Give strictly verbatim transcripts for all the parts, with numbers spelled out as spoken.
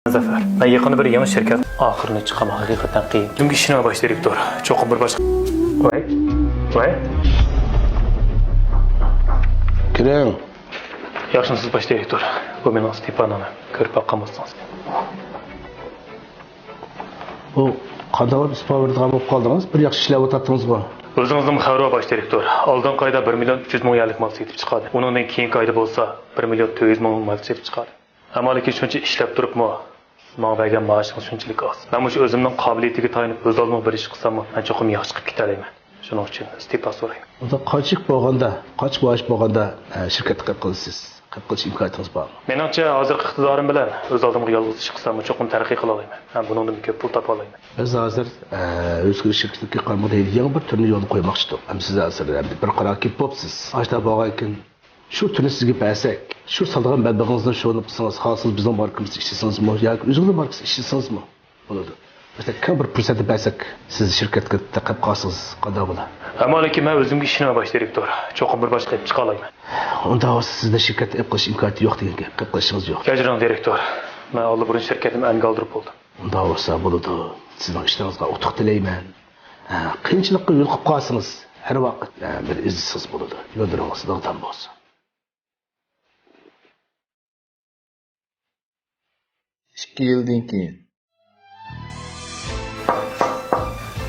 زەفەر، مەن يېقىندا بىر يېڭى شىركەت. ئاخىرىنى چىقارماق ھەقىقەتەن قىيىن. كىمگە ئىشىنىمەن، باش دىرېكتور؟ چوقۇم بىر باشقا. ۋاي، ۋاي. كىرىڭ. ياخشىمۇسىز، باش دىرېكتور؟ بۇ مېنىڭ ئىستېپا نامەم. كۆرۈپ باققان بولسىڭىز. بۇ قانداق بىر ئىستېپا بېرىدىغان بولۇپ قالدىڭىز؟ بىر ياخشى ئىشلەپ ئولتۇراتتىڭىزغۇ؟ ئۆزىڭىزنىڭ خەۋىرى بار، باش دىرېكتور. ئالدىنقى ئايدا بىر مىليون ئۈچ يۈز مىڭ يۈەنلىك مال سېتىپ چىقاردى. ئۇنىڭدىن كېيىنكى ئايدا بولسا بىر مىليون تۆت يۈز مىڭ مال سېتىپ چىقاردى. ئەمما لېكىن شۇنچە ئىشلەپ تۇرۇپمۇ، سىز ماڭا بەرگەن مائاشىڭىز شۇنچىلىك ئاز. مەنمۇ شۇ ئۆزۈمنىڭ قابىلىيىتىگە تايىنىپ ئۆز ئالدىمغا بىر ئىش قىلساممۇ، مەن چوقۇم ياخشى چىقىپ كېتەلەيمەن. شۇنىڭ ئۈچۈن ئىستېپا سورايمەن. ئۇنداق قانچىلىك بولغاندا، قانچە مائاش بولغاندا، ئە، شىركەتتە قېلىپ قالىسىز؟ قېلىپ قېلىش ئىمكانىيىتىڭىز بارمۇ؟ مېنىڭچە، ھازىرقى ئىقتىدارىم بىلەن ئۆز ئالدىمغا يالغۇز ئىش قىلساممۇ، چوقۇم تەرەققىي قىلالايمەن. ھەم بۇنىڭدىنمۇ كۆپ پۇل تاپالايمەن. بىز ھازىر، ئە، ئۆزگىرىش شىركىتىگە قارىمىغۇدەك يېڭى بىر تۈرنى يولغا قويماقچى ئىدۇق. ئەمدى سىز ھازىر ئەمدى بىر قارار كېلىپ بوپسىز. ئاشۇنداق بولغانىكىن، شۇ تۈرنى سىزگە بەرسەك، شۇ سالىدىغان مەبلىغىڭىزنى شۇنى قىلسىڭىز، خالىسىڭىز بىزنىڭ ماركىمىزدا ئىشلىسىڭىزمۇ ياكى ئۆزىڭىزنىڭ ماركىسىدا ئىشلىسىڭىزمۇ بولىدۇ. مەسىلەن، كەڭ بىر پۇرسەتنى بەرسەك، سىز شىركەتكە تەقەب قالسىڭىز قانداق بولار؟ ئەمما لېكىن مەن ئۆزۈمگە ئىشىنىمەن، باش دىرېكتور. چوقۇم بىر باشقا ئېلىپ چىقالايمەن. ئۇنداق بولسا سىزنى شىركەتتە ئېلىپ قېلىش ئىمكانىيىتى يوق دېگەن گەپ. ئېلىپ قېلىشىڭىز يوق. كەچۈرۈڭ، دىرېكتور. مەن ئاللىبۇرۇن شىركەتنى ئەنگە ئالدۇرۇپ بولدۇم. ئۇنداق بولسا بولىدۇ. سىزنىڭ ئىشلىرىڭىزغا ئۇتۇق تىلەيمەن. ھە، قىيىنچىلىققا يولۇقۇپ قالسىڭىز، ھەر ۋاقىت، ھە، بىر ئىزدىسىڭىز بولىدۇ. يوللىرىڭىز داغدام بولسۇن. ئىككى يىلدىن كېيىن.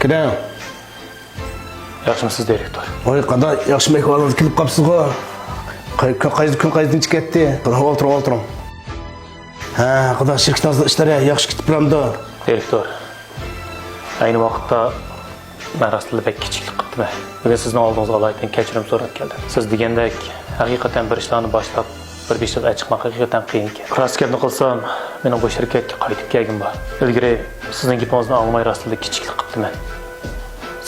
كىرىڭ. ياخشىمۇسىز، دىرېكتور؟ ۋاي، قانداق ياخشى مېھمانىڭىز كېلىپ قاپسىزغۇ. قاي-، كۈن قايسى، كۈن قايسى كەتتى؟ ئولتۇرۇڭ، ئولتۇرۇڭ. ھە، قانداق شىركىتىڭىزنىڭ ئىشلىرى ياخشى كېتىپ بارامدۇ؟ دىرېكتور، ئەينى ۋاقىتتا مەن راستلا بەك كىچىكلىك قىپتىمەن. بۈگۈن سىزنىڭ ئالدىڭىزغا ئالايىتەن كەچۈرۈم سوراپ كەلدىم. سىز دېگەندەك، ھەقىقەتەن بىر ئىشلارنى باشلاپ، بىر بېشىغا چىقماق ھەقىقەتەن قىيىنكەن. راست گەپنى قىلسام، مېنىڭ بۇ شىركەتكە قايتىپ كەلگۈم بار. ئىلگىرى سىزنىڭ گېپىڭىزنى ئاڭلىماي راستلا كىچىكلىك قىپتىمەن.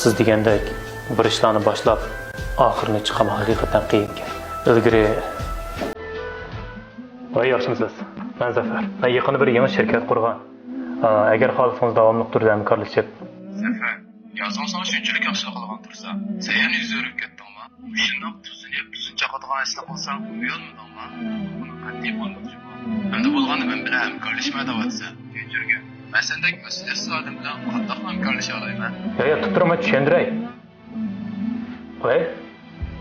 سىز دېگەندەك، بىر ئىشلارنى باشلاپ، ئاخىرىنى چىقارماق ھەقىقەتەن قىيىنكەن. ئىلگىرى ۋاي، ياخشىمۇسىز؟ مەن زەفەر. مەن يېقىندا بىر يېڭى شىركەت قۇرغان. ئا، ئەگەر خالىسىڭىز داۋاملىق تۈردە ھەمكارلىشىپ. زەفەر، يازغان ساڭا شۇنچىلىك ياخشىلىق قىلغان تۇرسا، سەن يەنە يۈز ئۆرۈپ كەتتىڭما؟ مۇشۇنداق تۈزۈن يەپ تۈزۈن چاقىدىغان ئىشلار قىلساڭ ئۇيالمىدىڭما؟ بۇنى قەتئىي قىلماقچىمۇ؟ ئەمدى بولغاندا مەن بىلەن ھەمكارلىشىمەن دەۋاتىسەن. كەچۈرگىن. مەن سەندەك مەسئۇلىيەتسىز ئادەم بىلەن قانداقمۇ ھەمكارلىشالايمەن؟ يا، يا، تۇرۇپ تۇرۇڭ، مەن چۈشەندۈرەي. ۋاي،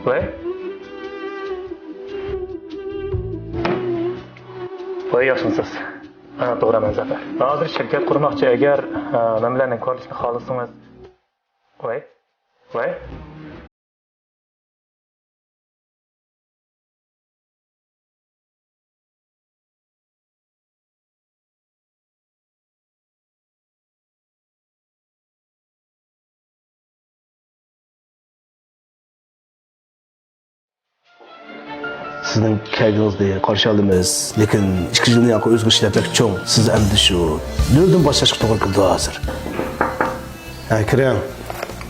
ۋاي. ۋاي، ياخشىمۇسىز؟ ھە، توغرا، مەن زەفەر. مەن ھازىر شىركەت قۇرماقچى، ئەگەر، ھە، مەن بىلەن ھەمكارلىشىشنى خالىسىڭىز. ۋاي، ۋاي. سىزنىڭ كەلگىنىڭىزنى قارشى ئالىمىز، لېكىن ئىككى يىلدىن ياقى ئۆزگىرىشلەر بەك چوڭ. سىز ئەمدى شۇ نۆلدىن باشلاشقا توغرا كېلىدۇ ھازىر. ھە، كىرىڭ.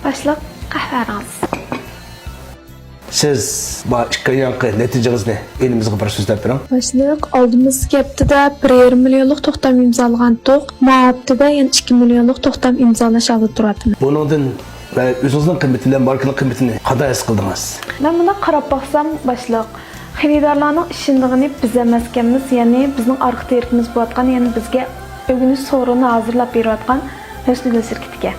باشلىق، قەھۋەڭىز. سىز ما ئىككى ئاياڭقى نەتىجىڭىزنى ئېلىمىزغا بىر سۆزلەپ بېرىڭ. باشلىق، ئالدىمىزدىكى ھەپتىدە بىر يېرىم مىليونلۇق توختام ئىمزالىغانتۇق. ما ھەپتىدە يەنە ئىككى مىليونلۇق توختام ئىمزالاش ئالدىدا تۇرۇۋاتىمىز. بۇنىڭدىن ۋە ئۆزىڭىزنىڭ قىممىتى بىلەن ماركىنىڭ قىممىتىنى قانداق ھېس قىلدىڭىز؟ مەن مۇنداق قاراپ باقسام، باشلىق، خېرىدارلارنىڭ ئىشىنىدىغىنى بىز ئەمەسكەنمىز، يەنى بىزنىڭ ئارقا تىرىكىمىز بولۇۋاتقان، يەنى بىزگە ئۆگىنىش سورۇنى ھازىرلاپ بېرىۋاتقان ھۆسنىگۈل شىركىتىكەن.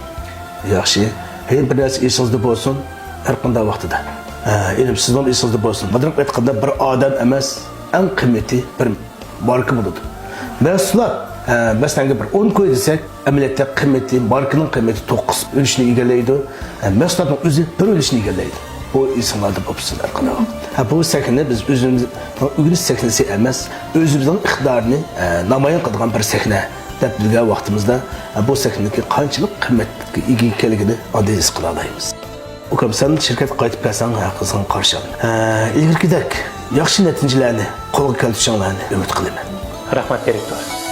ياخشى. ھەي، بىر نەرسە ئېسىڭىزدە بولسۇن، ھەر قانداق ۋاقتىدا. ھە، ئېنىم سىزنىڭ ئېسىڭىزدە بولسۇن. مۇنداق ئېيتقاندا، بىر ئادەم ئەمەس، ئەڭ قىممىتى بىر ماركا بولىدۇ. مەھسۇلات، ھە، مەسىلەنگە بىر ئون كوي دېسەك، ئەمەلىيەتتە قىممىتى، ماركىنىڭ قىممىتى توققۇز ئۈلۈشىنى ئىگىلەيدۇ. ھە، مەھسۇلاتنىڭ ئۆزى بىر ئۈلۈشىنى ئىگىلەيدۇ. بۇ ئېسىڭلاردا بولسۇن ھەر قانداق ۋاقىت. ھە، بۇ سەھنە بىز ئۆزىمىزنىڭ ئۆگىنىش سەھنىسى ئەمەس، ئۆزىمىزنىڭ ئىقتىدارىنى، ھە، نامايان قىلىدىغان بىر سەھنە دەپ بىلگەن ۋاقتىمىزدا، ھە، بۇ سەھنىدىكى قانچىلىك قىممەتكە ئىگە ئىكەنلىكىنى ئاندىن ھېس قىلالايمىز. ئۇكام، سەن شىركەتكە قايتىپ كەلسەڭ، ھە، قىزغىن قارشى ئال. ھە، ئىلگىرىكىدەك ياخشى نەتىجىلەرنى قولغا كەلتۈرۈشۈڭلارنى ئۈمىد قىلىمەن. رەھمەت، دىرېكتور.